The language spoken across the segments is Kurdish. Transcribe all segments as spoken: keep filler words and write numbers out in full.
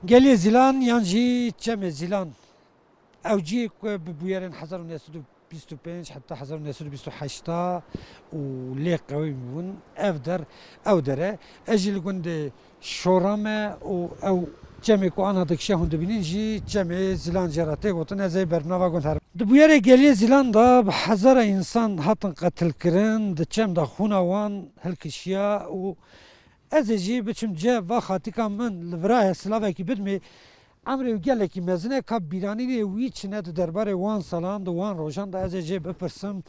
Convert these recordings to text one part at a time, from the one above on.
Gelê Zîlan yan jî Çemê Zîlan. Ew cihê ku bi bûyerên hezar û neh sed û bîst û pênc heta hezar û neh sed û bîst û heşt û lê qewîm bûn. Ev der, ew der e. Ez jî li gundê Şora me û ew çemê ku ana dikişe hûn dibînin jî çemê Zîlan jê re tê gotin. Ez ê bernava gund herim. Di bûyerê Geliyê Zîlan de bi hezara însan hatin qetilkirin, di çem de xûna wan hilkişiya û ez ê jî biçim cem va xatika min li vira ye silavekî bidimê. Emrê wî gelekî mezin e, ka bîranînê wî çi ne di derbarê wan salan, di wan rojan de ez ê jê bipirsim,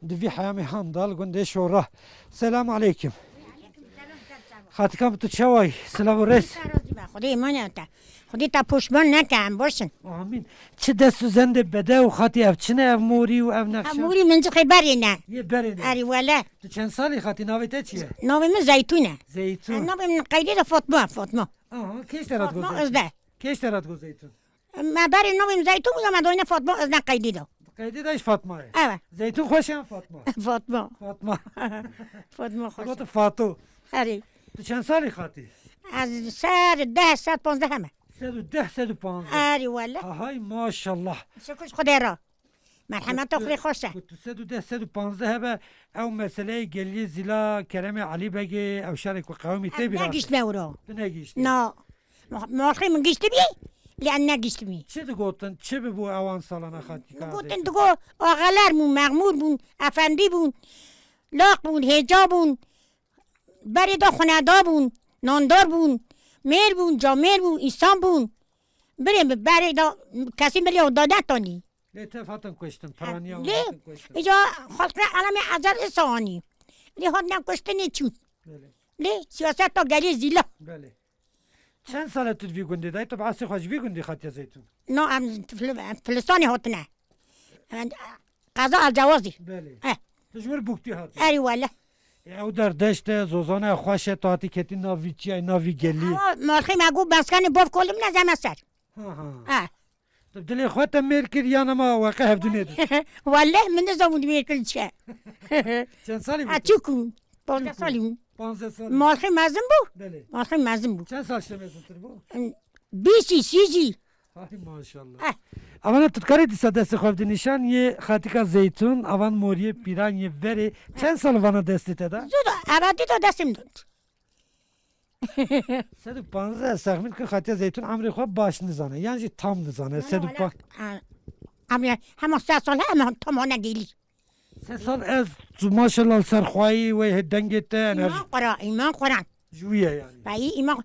di vî heyamê han de li gundê Şora. Selamu aleykum. Xatika min tu çawa yî? Silav û rêz. Xwedê îman ya te. Xwedê te poşman neke, em baş in. Amîn. Çi dest û zendê bedew xatî ev çi ne ev morî û ev nexşe? Morî min cixê berê ne. Yê berê ne. Erê wele. Tu çend salî xatî, navê te çi ye? Navê min Zeytûn e. Zeytûn. Navê min qeydê de Fatma, Fatma. Aha, kê ji te re digot Fatma Zeytûn? Özde. Kê ji te re digot Zeytûn? Me berê navê min Zeytûn bû, ya me doyne Fatma Özden qeydî do. Qeydî de ji Fatma ye. Evet. Zeytûn xweş yan Fatma? Fatma. Fatma. Fatma xweş. Gotin Fato. Herî. Tu çend salî xatî? Ez ser deh, ser panzdeh heme. Sed û deh, sed û panzdeh. Erê wele. Ahay maşallah. Şükür Xwedê ra. Merhemeta Xwedê xweş e. Ku tu sed û deh, sed û panzdeh hebe, ew meseleyê Geliyê Zîla, Keremê Elî Begê, ew şerê ku qewimî tê bîra. Negiştme wiro. Tu negiştî. Na. Muaxê min giştibî, lê em negiştibî. Çi digotin? Çi bibû ewan salana xatika? Digotin, digo, axeler bûn, mexmûr bûn, efendî bûn, laq bûn, hêca bûn, berê de xuneda bûn, nandar bûn, mêr bûn, camêr bûn, îsan bûn. Birê min berê de kesî milê da netanî. Lê tev hatin kuştin, piraniya wan hatin kuştin. Îca xalqê alemê ezel îsa anî. Lê hatine kuştinê çûn. Belê. Lê siyaseta Geliyê Zîla. Belê. Çend sal e tu di vî gundê de yî? Tu bi eslê xwe ji vî gundê hatiye Zeytûn? No, em Fil-, Filistanê hatine. Em, qeza Elcewazî. Belê. Eh. Tu ji wir Buktî hatî? Erî wele. E, ew der deşt e, zozane xweş e, tu hatî ketî nav vî çiyayê, nav vî gelî. Awa, malxê me got, meskenê bav kolê min e, zeme ser. Ha, ha. Eh. Tu dilê xwe te mêr kir, yan ema weqe hevdû nêdin? Wele, min nizanibû mêr kir çi ye. Çend salî bû? Çûk bû. Panzdeh salî bû. Panzdeh salî. Malxê mezin bû. Belê. Malxê mezin bû. Çend sal ji te mezintir bû? Bîst, sî jî. Hay maşallah. Eh. Avana tu dikarî dîsa destê xwe bidî nîşan yê xatika Zeytûn, avan moriyê pîran yê verê. Çend sal vana destê te de? Zû da, evatî da destê min de. Sed û panzdeh, ez texmîn dikim xatiya Zeytûn emrê xwe baş nizane, yan jî tam nizane. Sed û panzdeh. Emrê hema sed sal he, hema tam hane gelî. Sed sal ez tu maşallah li ser xwayî wê hê dengê te enerji. Îman Quran, îman Quran. Ji wî ye yanî. Beyî îman,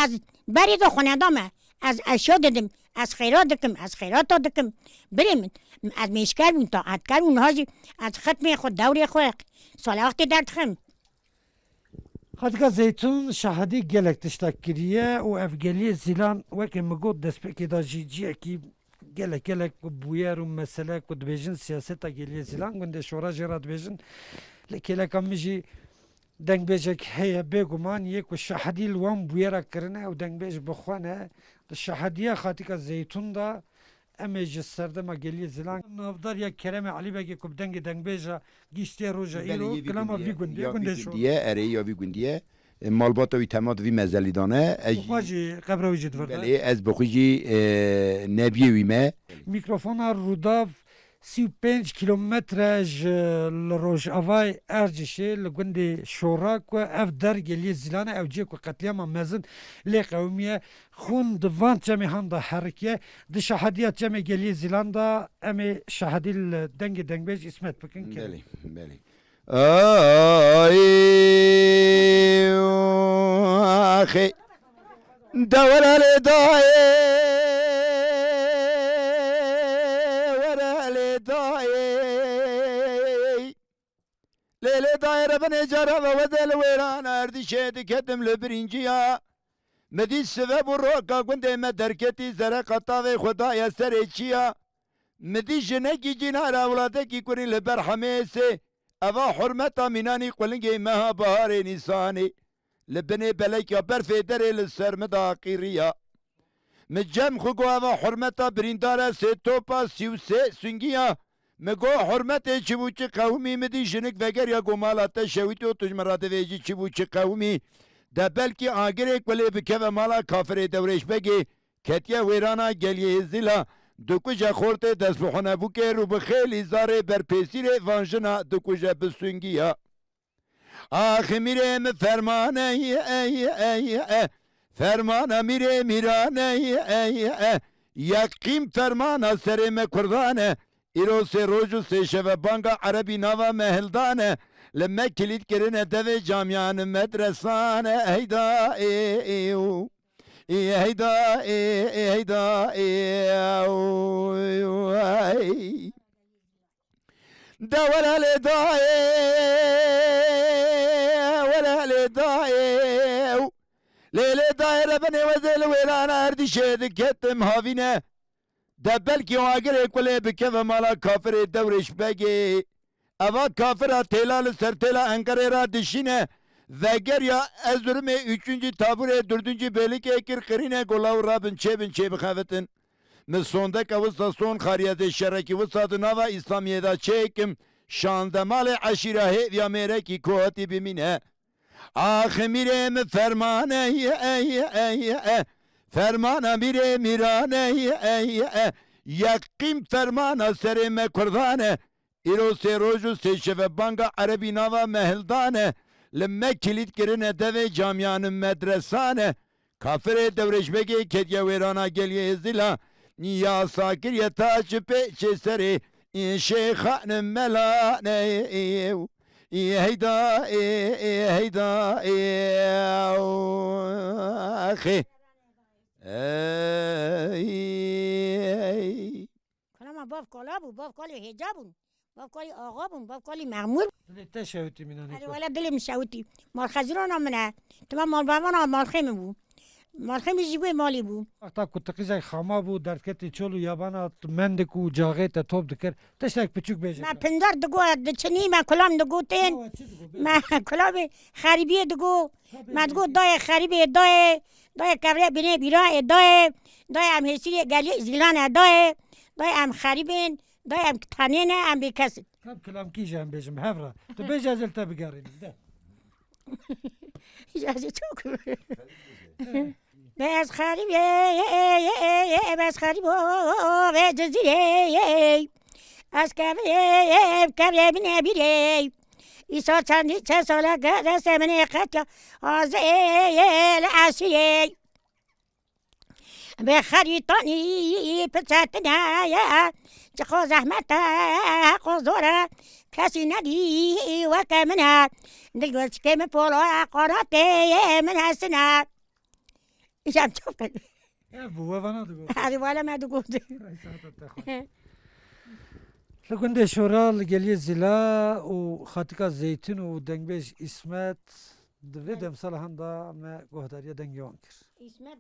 ez berê de xwene da me. Ez eşya didim, ez xêra dikim, ez xêrata dikim. Birê min, ez mêşker bûm, taetkar bûm, niha jî ez xitmê xwe, dewrê xwe, salawatê derdixim. Xatika Zeytûn şahidî gelek tişta kiriye û ev geliyê Zîlan weke min got destpêkê de jî ciyekî gelek gelek bûyer û mesele ku dibêjin siyaseta geliyê Zîlan gundê Şora jê re dibêjin. Lê kêleka min jî dengbêjek heye bêguman yê ku şahidî li wan bûyera kirine ew dengbêj bi xwe ne. Di şahidiya xatika Zeytûn de Em ê ji serdema Geliyê Zilan navdar ya Keremê Elî Begê ku bi dengê dengbêja gihîştiye roja îro, kilama vî gundê, ya gundê vî Şor. Gundiye, erê ya vî gundiye. E, malbata wî tema di vî mezelî de ne. Ez Xwe jî qebra wî jî di vir de. Belê, ez bi xwe jî, e, nebiyê wî me. Mîkrofona Rûdav sî û pênc kîlometre ji li rojavayê Ercişê li gundê Şora ku ev der Geliyê Zilan e, ew cihê ku qetlîama mezin lê qewimiye. Xûn di van çemê han de herikiye. Di şahediya çemê Geliyê Zilan de em ê şahedî li dengê dengbêj Îsmet bikin. Belê, belê. Ay, axê. De were lê dayê, were lê dayê. Lê lê dayê re binê cara ve wede li wêran erdîşê diketim li birinciya. Mi dî sive bû roka gundê me derketî zere qatavê xwe daye serê çiya. Mi dî jinekî cînara welatekî kurî li ber hemêsê. Eva hurmeta mînanî qulingê meha baharê nîsanê. Li binê belekya berfê derê li ser min de qîriya. Mi cem xwe got eva hurmeta birîndar e sê topa sî û sê sungiya. Mi got hurmetê çi bû çi qewimî, mi dî jinik vegeriya got mala te şewîtî û tu ji min re divêjî çi bû çi qewimî. De belkî agirê ku lê bikeve mala kafirê Dewrêş Begê, ketiye wêrana geliyê zîla, dikuje xortê dest bi xwe nebûkê rû bi xêlî zarê berpêsîrê van jina dikuje bi sungiya. Ax mîrê min fermane, ey, ey, e. Fermana mîrê mîrane, ey, e. Yeqîn fermana serê me kurdan e. Îro sê roj û sê şeve banga erebî nava me hildan e. Li me kilît kirine devê camiyan medresan e. Heyda ê, ê, û. Ê, heyda ê, ê, heyda ê, û, ey. De wele lê dayê, wele lê dayê. Lê lê dayê rebenê wezê li wêrana erdîşê diketim havîne. De belkî o agirê kulê bikeve mala kafirê Dewrêş Begê. Eva kafira têla li ser têla Enqerê ra dişîne. Vegeriya Erzurumê üçüncü taburê dördüncü bêlikê kir qirîne gola û rabin çêbin çêbixevitin. Min sondeke wisa son xariyetê şerekî wisa di nava Îslamiyê de çêkim, şanze malê eşîra hêviya mêrekî ku hatî bimîne. Ax mîrê min fermane, ey, ey, e. Fermana mîrê mîrane, ey, e. Yeqîn fermana serê me kurdan e. Îro sê roj û sê şeve banga erebî nava me hildan e. Li me kilît kirine devê camiyan û medresan e. Kafirê Dewrêşbegê ketiye wêrana geliyê zîla. Yasa kiriye taç pêçê serê şêxan û melan e. Heyda ê, ê, heyda ê, axê. Ey, ey. Kulama bav kala bû, bav kalê hêca bûn. Bav kalê axa bûn, bav kalê memûr. Dilê te şewitî mînanê Erê ku. Wele dilê min şewitî. Malxezirana min e. Tima malbavana malxê min bû. Malxê min jî wê malê bû. Wexta ku tu qîzek xama bû, derketî çol û yabana mendik û caxê te top dikir. Tiştek piçûk bêje. Me pindar digot, diçinî, me kulam digotên. Awa çi digot, bêje. Me kulamê xerîbiyê digot. Me digot, dayê xerîbê, dayê, dayê kevre binê bîra ê, dayê, dayê em hêsîrê gelê zîlan e, dayê, dayê em xerîbên, dayê em tenê ne, em bêkes in. Hem kilamkî jî em bêjin, bi hev re. Tu bêje ez li te bigerînim, de. Ya ez çok. Be ez xerîb ê, ê, ê, ê, ê, be ez xerîb o, o, o, ve Cizîrê, ê. Ez kevê, ê, ê, kevê min e bîrê. Îsa çendî çend sala ke destê min ê qet ya. Azê, ê, ê, li esîrê. Bê xerîtanî piçetine ye, çiqo zehmet e, heqo zor e, kesî nedî weke min e. Dilgozikê min polo e, qanatê min hesine. Îşem çok. Ev bû, we vana digot. Hadi wala me digot. Ay, saate te xwe. Li gundê Şora, li geliyê Zîla û Xatika Zeytun û dengbêj Îsmet di vê demsala henda me guhdariya dengê wan kir. Îsmet